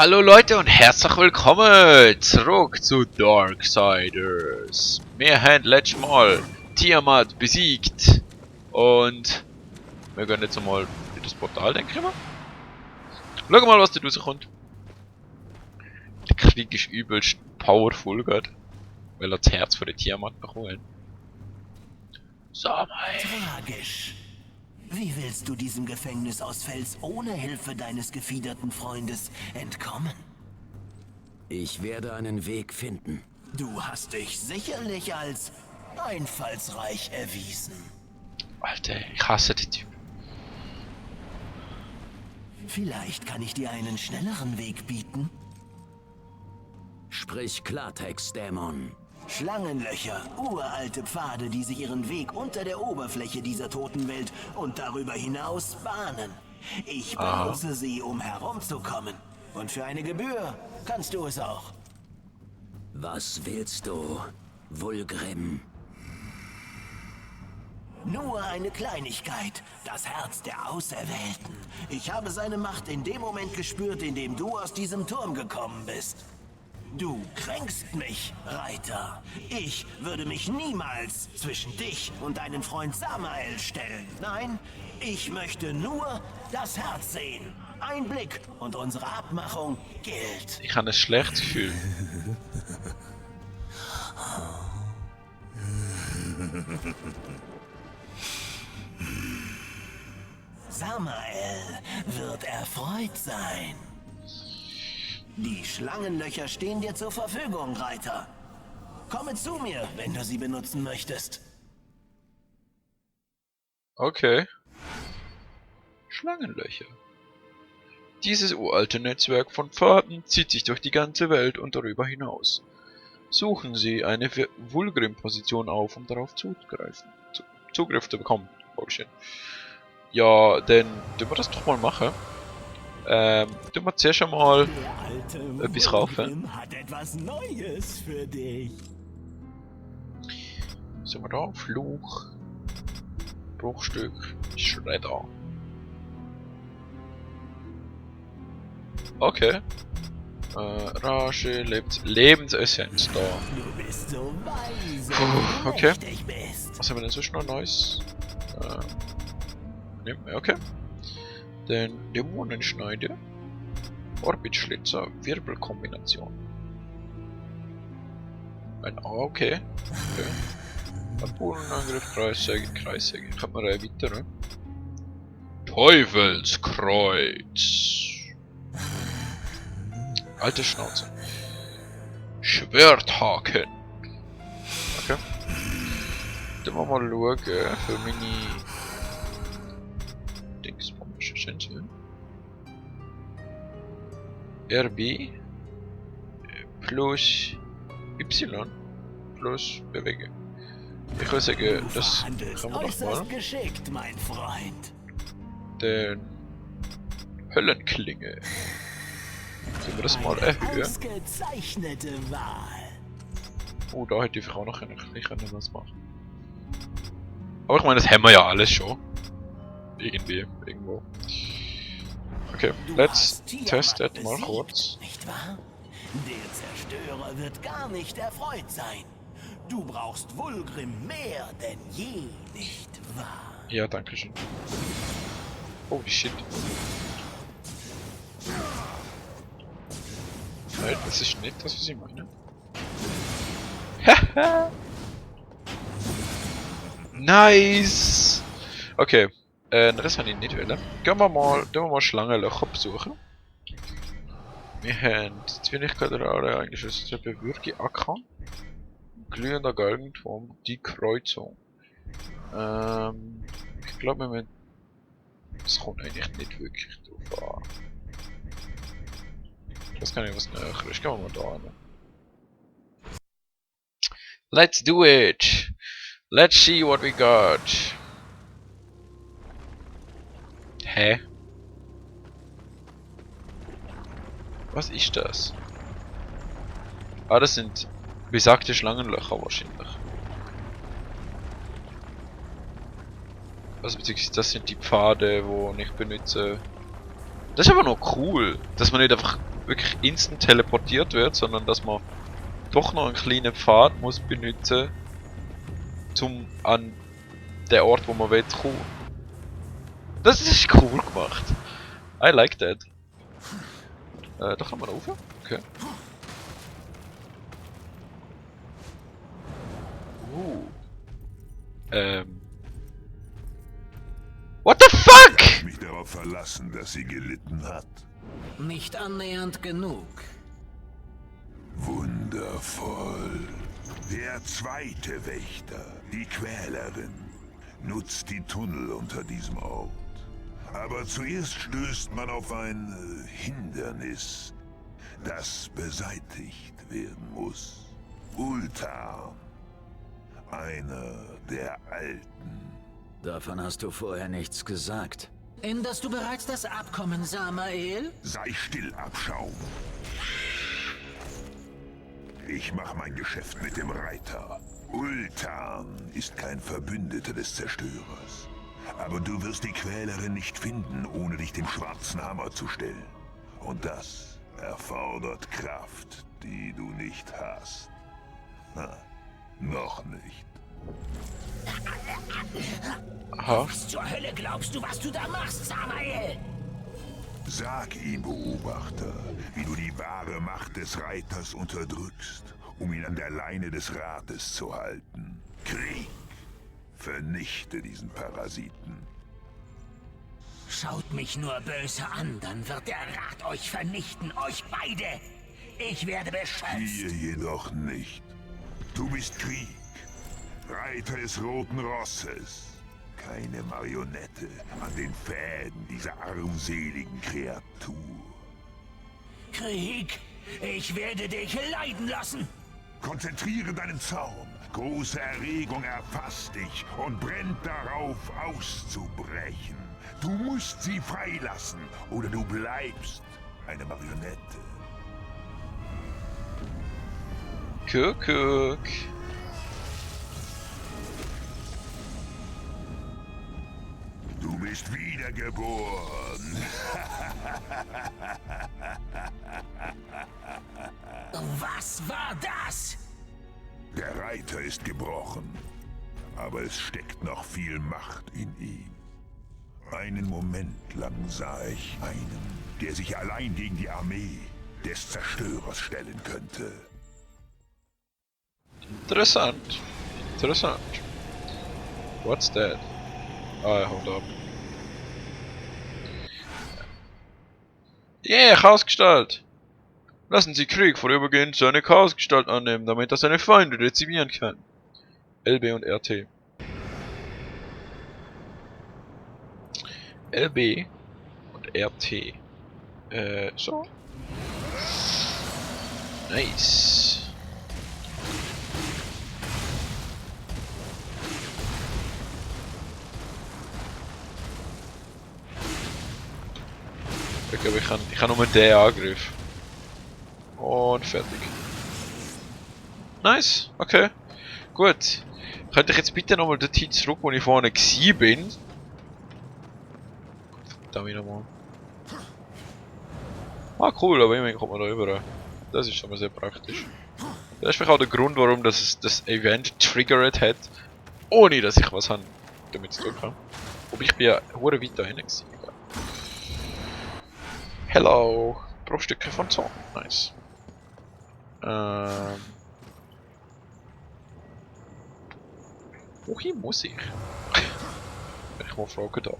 Hallo Leute und herzlich willkommen zurück zu Darksiders. Wir haben letztes Mal Tiamat besiegt und wir gehen jetzt mal in das Portal, denke ich mal. Schauen wir mal, was da rauskommt. Der Krieg ist übelst powerful gerade, weil er das Herz von der Tiamat bekommen. Tragisch. Wie willst du diesem Gefängnis aus Fels ohne Hilfe deines gefiederten Freundes entkommen? Ich werde einen Weg finden. Du hast dich sicherlich als einfallsreich erwiesen. Alter, ich hasse die Typen. Vielleicht kann ich dir einen schnelleren Weg bieten. Sprich Klartext, Dämon. Schlangenlöcher, uralte Pfade, die sich ihren Weg unter der Oberfläche dieser toten Welt und darüber hinaus bahnen. Ich benutze sie, um herumzukommen. Und für eine Gebühr kannst du es auch. Was willst du, Vulgrim? Nur eine Kleinigkeit, das Herz der Auserwählten. Ich habe seine Macht in dem Moment gespürt, in dem du aus diesem Turm gekommen bist. Du kränkst mich, Reiter. Ich würde mich niemals zwischen dich und deinen Freund Samael stellen. Nein, ich möchte nur das Herz sehen. Ein Blick und unsere Abmachung gilt. Ich habe ein schlechtes Gefühl. Samael wird erfreut sein. Die Schlangenlöcher stehen dir zur Verfügung, Reiter. Komme zu mir, wenn du sie benutzen möchtest. Okay. Schlangenlöcher. Dieses uralte Netzwerk von Pfaden zieht sich durch die ganze Welt und darüber hinaus. Suchen Sie eine Vulgrim-Position auf, um darauf Zugriff zu bekommen. Bullshit. Ja, dann tun wir das doch mal machen. Tun wir zuerst einmal etwas kaufen. Hat etwas Neues für dich. Was haben wir da? Fluch. Bruchstück. Schredder. Okay. Rage, Lebensessenz da. Du bist so weise, Puh, wie okay. du mächtig bist. Was haben wir denn sonst noch Neues? Okay. Den Dämonenschneider. Orbitschlitzer, Wirbelkombination. Okay. Harpunenangriff, Kreissäge. Kann man erweitern. Teufelskreuz. Alte Schnauze. Schwerthaken. Okay. Dann wir mal schauen für meine Dingsbommische Schänze. RB plus Y plus bewegen. Ich würde sagen, das kann man doch Äußerst mal. geschickt, mein Freund. Den Höllenklinge. Können wir das mal erhöhen? Ausgezeichnete Wahl. Oh, da hätte die Frau noch was machen. Aber ich meine, das haben wir ja alles schon. Irgendwo. Okay, let's test that mal besiegt, kurz. Nicht wahr? Der Zerstörer wird gar nicht erfreut sein. Du brauchst Vulgrim mehr denn je, nicht wahr? Ja, danke schön. Holy shit. Nein, das ist nicht das, was ich meine. Haha! Nice! Okay, das habe ich nicht wollen. Gehen wir mal Schlangenlöcher besuchen. Wir haben die Zwinnigkeit der Aare eingeschlossen, Bewürge Ackern. Glühender Galgenturm, die Kreuzung. Ich glaube, das kommt eigentlich nicht wirklich drauf an. Das kann ich was näher ist. Gehen wir mal da hin. Let's do it! Let's see what we got. Hä? Was ist das? Ah, das sind besagte Schlangenlöcher wahrscheinlich. Also beziehungsweise das sind die Pfade, die ich benutze. Das ist aber noch cool, dass man nicht einfach wirklich instant teleportiert wird, sondern dass man doch noch einen kleinen Pfad muss benutzen, zum an der Ort, wo man will, kommen. Das ist cool gemacht. I like that. Da kann man rauf. Okay. What the fuck? Mich darauf verlassen, dass sie gelitten hat. Nicht annähernd genug. Wundervoll. Der zweite Wächter, die Quälerin, nutzt die Tunnel unter diesem Ort. Aber zuerst stößt man auf ein Hindernis, das beseitigt werden muss. Ultarn, einer der Alten. Davon hast du vorher nichts gesagt. Änderst du bereits das Abkommen, Samael? Sei still, Abschaum. Ich mache mein Geschäft mit dem Reiter. Ultarn ist kein Verbündeter des Zerstörers. Aber du wirst die Quälerin nicht finden, ohne dich dem schwarzen Hammer zu stellen. Und das erfordert Kraft, die du nicht hast. Ha, noch nicht. Aha. Was zur Hölle glaubst du, was du da machst, Samael? Sag ihm, Beobachter, wie du die wahre Macht des Reiters unterdrückst, um ihn an der Leine des Rates zu halten. Krieg! Vernichte diesen Parasiten. Schaut mich nur böse an, dann wird der Rat euch vernichten, euch beide. Ich werde beschützt. Hier jedoch nicht. Du bist Krieg, Reiter des Roten Rosses. Keine Marionette an den Fäden dieser armseligen Kreatur. Krieg, ich werde dich leiden lassen. Konzentriere deinen Zorn. Große Erregung erfasst dich und brennt darauf, auszubrechen. Du musst sie freilassen, oder du bleibst eine Marionette. Kuckuck. Du bist wiedergeboren. Was war das? Der Reiter ist gebrochen, aber es steckt noch viel Macht in ihm. Einen Moment lang sah ich einen, der sich allein gegen die Armee des Zerstörers stellen könnte. Interessant. Interessant. What's that? Ah, hold up. Yeah, Chaosgestalt! Lassen Sie Krieg vorübergehend seine Chaosgestalt annehmen, damit er seine Feinde dezimieren kann. LB und RT. LB und RT. So. Nice. Ich glaube, ich kann nur den Angriff. Und fertig. Nice, okay. Gut. Könnte ich jetzt bitte nochmal dorthin zurück, wo ich vorne gsi bin? Da wieder mal. Ah cool, aber immerhin kommt man da rüber. Das ist schon mal sehr praktisch. Das ist vielleicht auch der Grund, warum das Event triggert hat, ohne dass ich was damit zu tun habe. Wobei ich bin ja hure weit da hinten gewesen. Hello! Bruchstücke von Zorn. Nice. Wohin muss ich? Wenn ich mal fragen darf.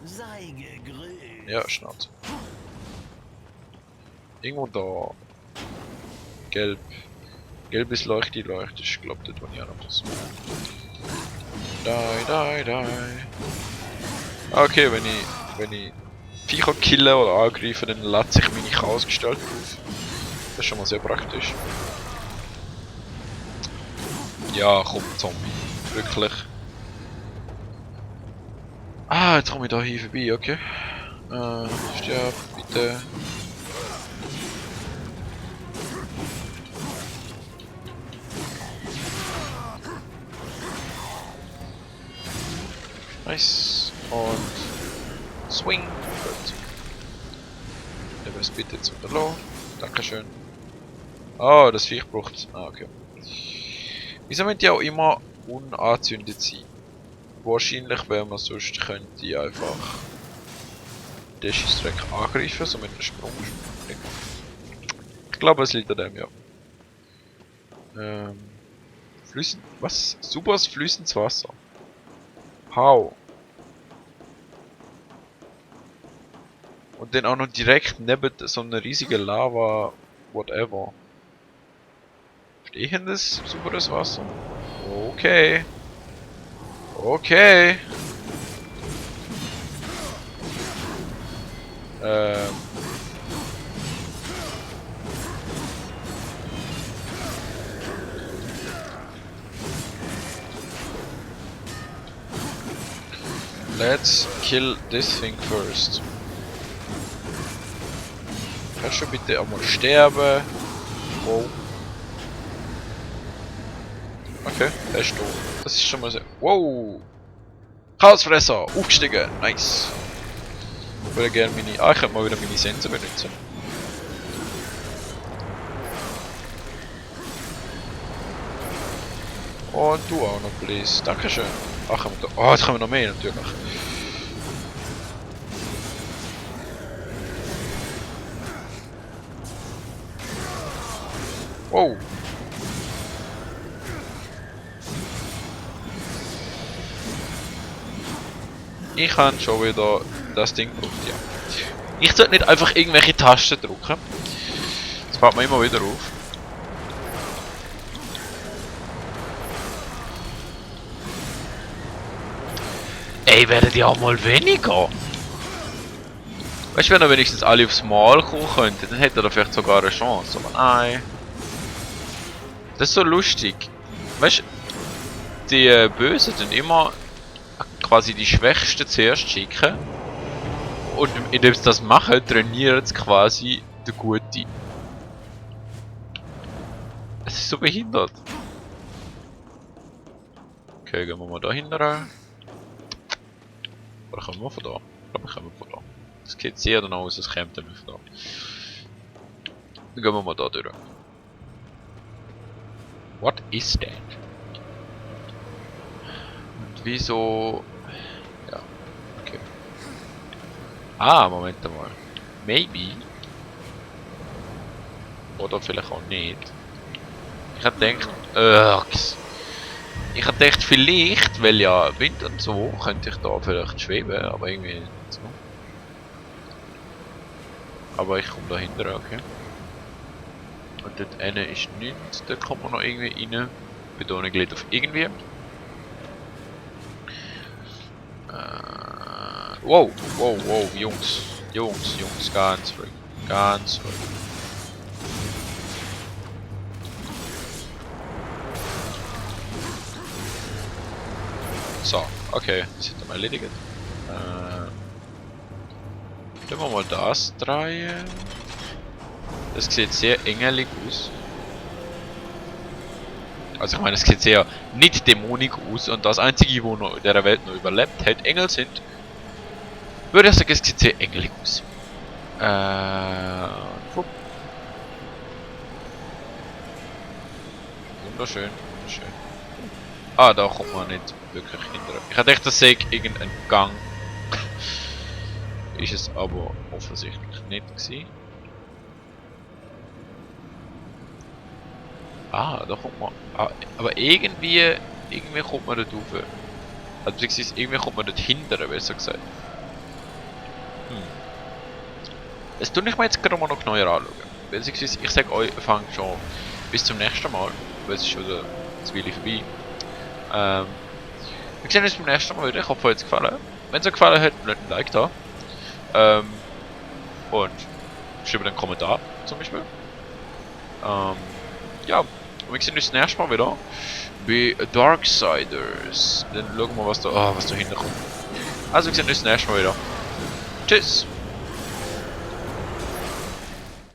Sei gegrüßt. Ja, Schnauze. Irgendwo da. Gelb. Gelb ist Leuchte. Ich glaube, das war ja noch das. Die. Okay, wenn ich Viecher killen oder angreifen, dann lädt sich meine Chaosgestalt auf. Das ist schon mal sehr praktisch. Ja, komm, Zombie. Wirklich. Ah, jetzt komme ich da hier vorbei, okay. Sterb, bitte. Nice. Und Swing. Gut. Level es bitte jetzt unterlassen. Dankeschön. Ah, das Viech braucht. Ah, okay. Wieso müssen die auch immer unangezündet sein? Wahrscheinlich, weil man sonst könnte einfach den Scheissdreck angreifen, so mit einem Sprung. Ich glaube, es liegt an dem, ja. Flüssen. Was? Supers fließendes Wasser. How? Und dann auch noch direkt neben so einer riesigen Lava, whatever. Stehendes, sauberes Wasser? Okay. Okay. Let's kill this thing first. Kannst du bitte einmal sterben? Wow. Okay, er ist tot. Das ist schon mal sehr. Wow! Chaosfresser! Aufgestiegen! Nice! Ich würde gerne meine. Ah, ich könnte mal wieder meine Sense benutzen. Und du auch noch, please. Dankeschön. Ach, da. Oh, jetzt kommen noch mehr natürlich. Wow! Ich habe schon wieder das Ding gebraucht, ja. Ich sollte nicht einfach irgendwelche Tasten drücken. Das fällt mir immer wieder auf. Ey, werden die auch mal weniger? Weißt du, wenn er wenigstens alle aufs Mal kommen könnten, dann hätte er vielleicht sogar eine Chance. Aber nein. Das ist so lustig. Weißt du, die Bösen tun immer quasi die Schwächsten zuerst schicken. Und indem sie das machen, trainieren sie quasi den Guten. Es ist so behindert. Okay, gehen wir mal da hinten rein. Oder kommen wir von da? Ich glaube, wir kommen von da. Das geht sehr danach aus, es kommt dann von da. Dann gehen wir mal da durch. What is that? Und wieso... Ja, okay. Ah, Moment mal. Maybe. Oder vielleicht auch nicht. Ich hab gedacht... Ich hab gedacht, vielleicht, weil ja Wind und so, könnte ich da vielleicht schweben, aber irgendwie nicht so. Aber ich komme da hinten, okay. Und dort eine ist nichts, da kommt man noch irgendwie rein. Betonung liegt auf irgendwie. Wow, wow, wow, Jungs, ganz ruhig, ganz ruhig. So, okay, das sind wir erledigt. Tun wir mal das drehen. Das sieht sehr engelig aus. Also ich meine, es sieht sehr nicht dämonisch aus und das einzige, wo noch in der Welt noch überlebt hat, Engel sind. Würde ich sagen, es sieht sehr engelig aus. Wunderschön, wunderschön. Ah, da kommt man nicht wirklich hinter. Ich hatte echt das sei irgendein Gang. Ist es aber offensichtlich nicht gewesen. Ah, da kommt man. Ah, aber irgendwie kommt man dort rauf. Also beziehungsweise irgendwie kommt man dort hinter, besser gesagt. Das tue ich mir jetzt gerade mal noch genauer anschauen. Beziehungsweise ich sage euch, fangt schon bis zum nächsten Mal, weil es ist schon eine Weile vorbei. Wir sehen uns beim nächsten Mal wieder. Ich hoffe, euch hat es gefallen. Wenn es euch gefallen hat, lasst ein Like da. Und schreibt einen Kommentar zum Beispiel. Ja, und wir sehen uns das nächste Mal wieder bei Darksiders. Dann schauen wir mal, was da hinten kommt. Also wir sehen uns das nächste Mal wieder. Tschüss!